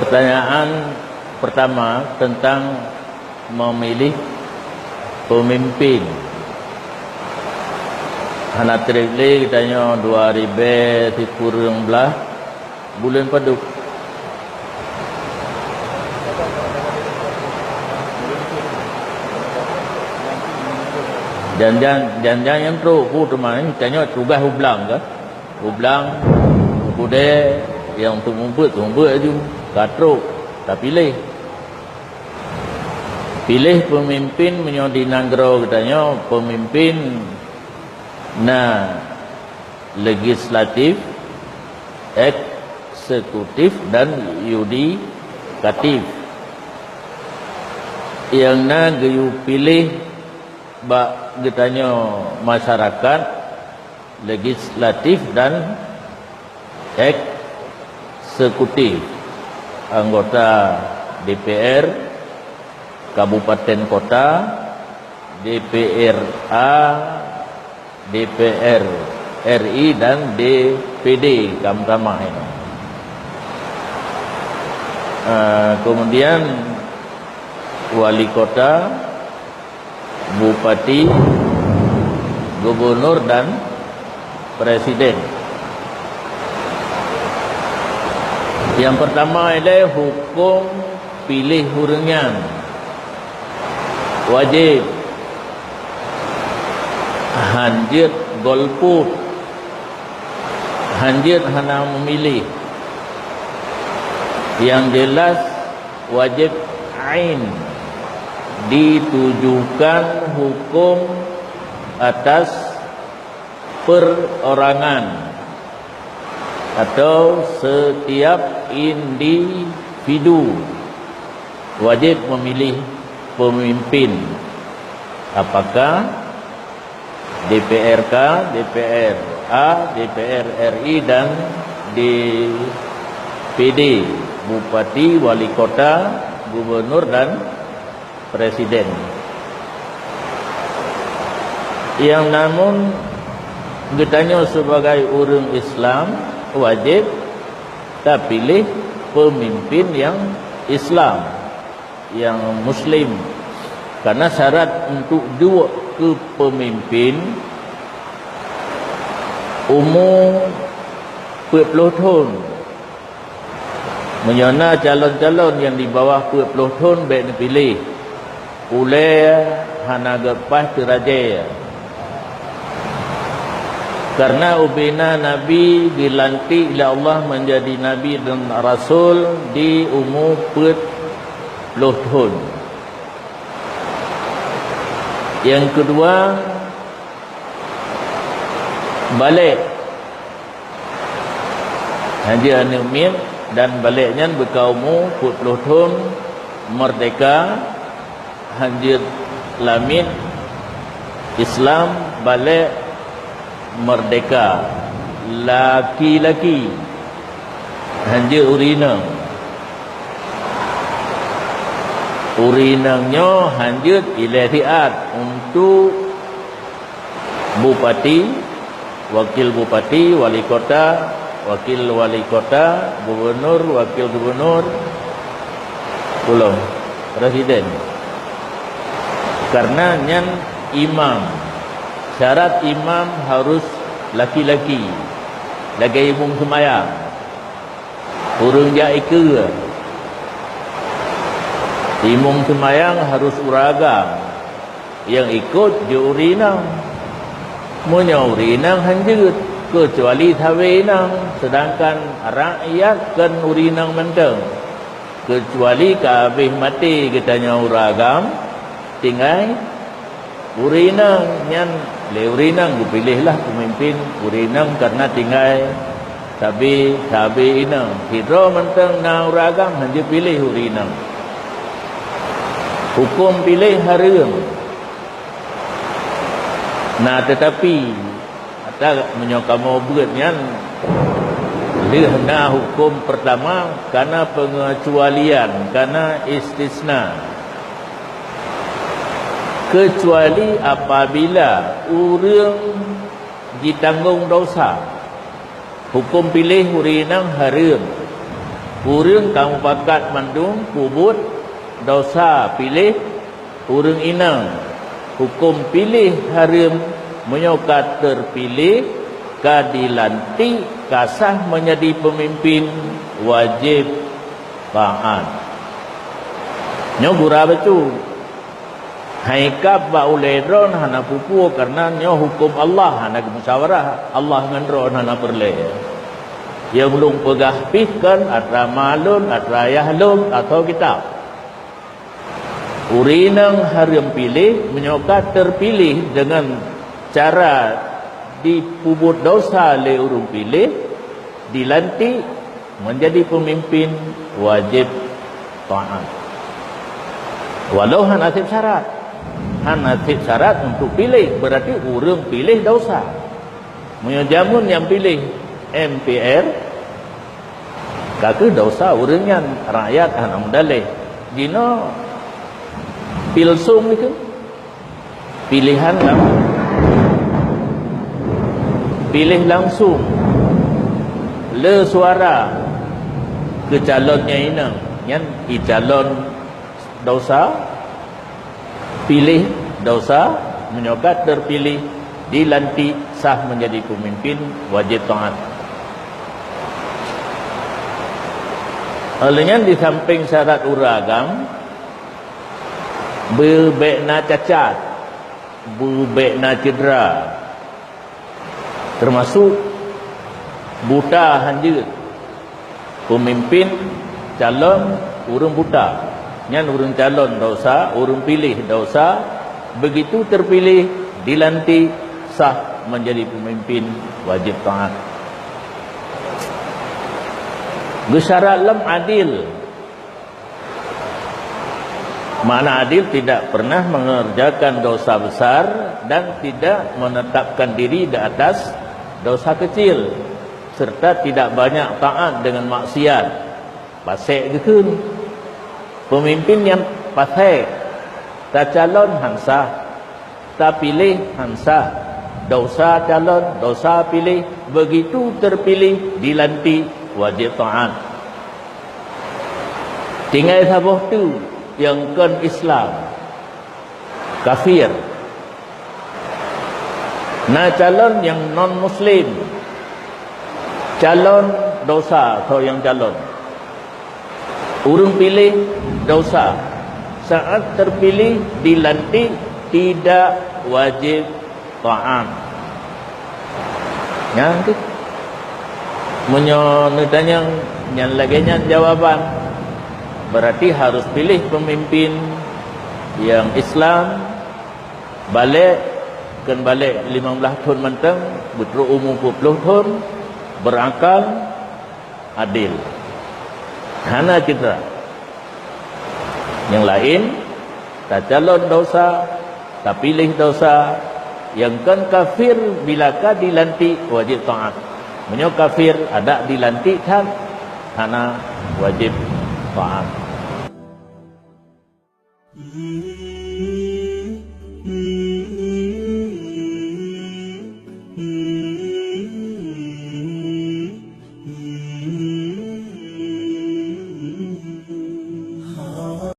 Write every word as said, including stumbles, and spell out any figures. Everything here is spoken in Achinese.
Pertanyaan pertama tentang memilih pemimpin. Hana treb lé geutanyoe dua ribèe sikureueng blaih buleuen padub. Janjan, janjan nyang trok ku teuma, tanyoe tugaih u blang ka. U blang, u keudè, nyang untuk mubuet, mubuet aju, ka trok, tapiléh. Piléh peumimpin meunyoe di nanggroe geutanyoe, peumimpin na legislatif, eksekutif, dan yudikatif. Nyang na geuyue piléh bak geutanyoe masyarakat, legislatif dan eksekutif, anggota D P R kabupaten kota, D P R A, D P R R I, dan D P D, kam tamah inoe. Ah, kemudian wali kota, bupati, gubunur, dan presiden. Nyang pertama ilèe hukôm piléh ureueng nyan wajéb, hanjeuet golput, hanjeuet hana meumiléh. Nyang jeulaih wajéb ain, ditujukan hukôm atas perorangan atau setiap individu wajéb meumiléh peumimpin, apakah D P R K, D P R A, D P R R I, dan D P D, bupati, wali kota, gubunur, dan presiden. Nyang namun geutanyoe sibagai ureueng Islam wajéb tapiléh peumimpin nyang Islam, nyang Muslim. Karena syarat untuk duek keu peumimpin umu peuet ploh thon. Meunyoe na calon-calon nyang di bawah peuet ploh thon, bèk neupiléh. Ulèe hana geupaih teurajée. Karena ubena Nabi geulantik lé Allah menjadi nabi dan rasul di umu peuet ploh thon. Nyang keudua, balek. Hanjeuet aneuk miet dan balek nyan beuka umu peuet ploh thon, meurdeka, hanjeuet lamiet, Islam, balek, meurdeka, laki-laki, hanjeuet ureueng inong. Ureueng inong nyoe hanjeuet ilèe siat untuk bupati, wakil bupati, wali kota, wakil wali kota, gubunur, wakil gubunur, ulôn, presiden. Karena nyan imam. Syarat imam harus laki-laki, lagèe imum seumayang. Ureueng jak ikeue. Imum seumayang harus ureueng agam. Nyang ikot jeuet ureueng inong. Meunyoe ureueng inong hanjeuet, keucuali sabe inong, seudangkan rakyat kon ureueng inong mantong. Keucuali ka habéh maté geutanyoe ureueng agam, tinggai ureueng inong nyan, lé ureueng inong geupiléh lah peumimpin ureueng inong, karena tinggai sabe-sabe inong. Sidroe mantong na ureueng agam hanjeuet piléh ureueng inong. Hukôm piléh hareuem. Nah, teutapi, ata meunyoe kamoe beuet nyan, lheueh na hukôm peurtama, kana peungeucualian, kana istisna. Keucuali apabila ureueng jitanggong dosa, hukôm piléh ureueng inong hareuem. Ureuëng ka mupakat mandum peubuet desya piléh ureuëng inong. Huköm piléh hareuem meunyoe ka teupiléh, ka dilantik, ka sah meunjadi peumimpin, wajéb taát. Nyoe gura bacut. Hai kab bak ulée droe hana peue-peue, kareuna nyoe huköm Allah, hana geumusyawarah Allah ngon droe, hana peureulée. Nyang ulôn peugah pih kon atra ma lôn, atra yah lôn, atau kitab. Ureuëng inong hareuem piléh meunyoe ka teupiléh deungon cara jipeubuet desya lé ureuëng piléh, dilantik, meunjadi peumimpin, wajéb taát. Walau hana sép syarat. Hana sép syarat untuk piléh, beurati ureuëng piléh desya. Meunyoe jameun nyang piléh M P R, ka kheueh desya ureuëng nyan, rakyat hana meudaléh. Jinoe pilsung itu. Pilihan lam-, piléh langsung, le suara keu calon nyang inong, nyan i calon desya, piléh desya, meunyoe ka teupiléh, dilantik, sah meunjadi peumimpin, wajéb taát. Óh lheueh nyan, di sampéng syarat ureuëng agam, beubék na cacat, beubék na cedera, teumasuk buta hanjeuet. Peumimpin calon ureuëng buta, nyan ureuëng calon desya, ureuëng piléh desya, begitu teupiléh, dilantik, sah meunjadi peumimpin, wajéb taát. Geusyarat lom adil. Makna adil, tidak pernah mengerjakan dosa besar dan tidak menetapkan diri di atas dosa kecil, serta tidak banyak taat dengan maksiat. Pasék geukheun. Peumimpin nyang pasék, tacalon han sah. Tapiléh han sah, desya calon, desya piléh, begitu teupiléh, dilantik, wajéb taát. Tinggai saboh teuk nyang kon Islam, kafir. Na calon nyang non-Muslim, calon desya, soe nyang calon. Ureuëng piléh desya, saat teupiléh dilantik, tidak wajéb taát. Nyan tu. Meunyoe neutanyong nyan lagée nyan jawaban, beurati harôh piléh peumimpin nyang Islam, balek, kon balek limong blaih thon mantong, beutrok umu peuet ploh thon, beurakal, adil. Hana cedera. Nyang laén, tacalon desya, tapiléh desya, nyang kon kafir bila ka dilantik wajéb taát. Meunyoe kafir adak dilantik that, hana wajéb taát.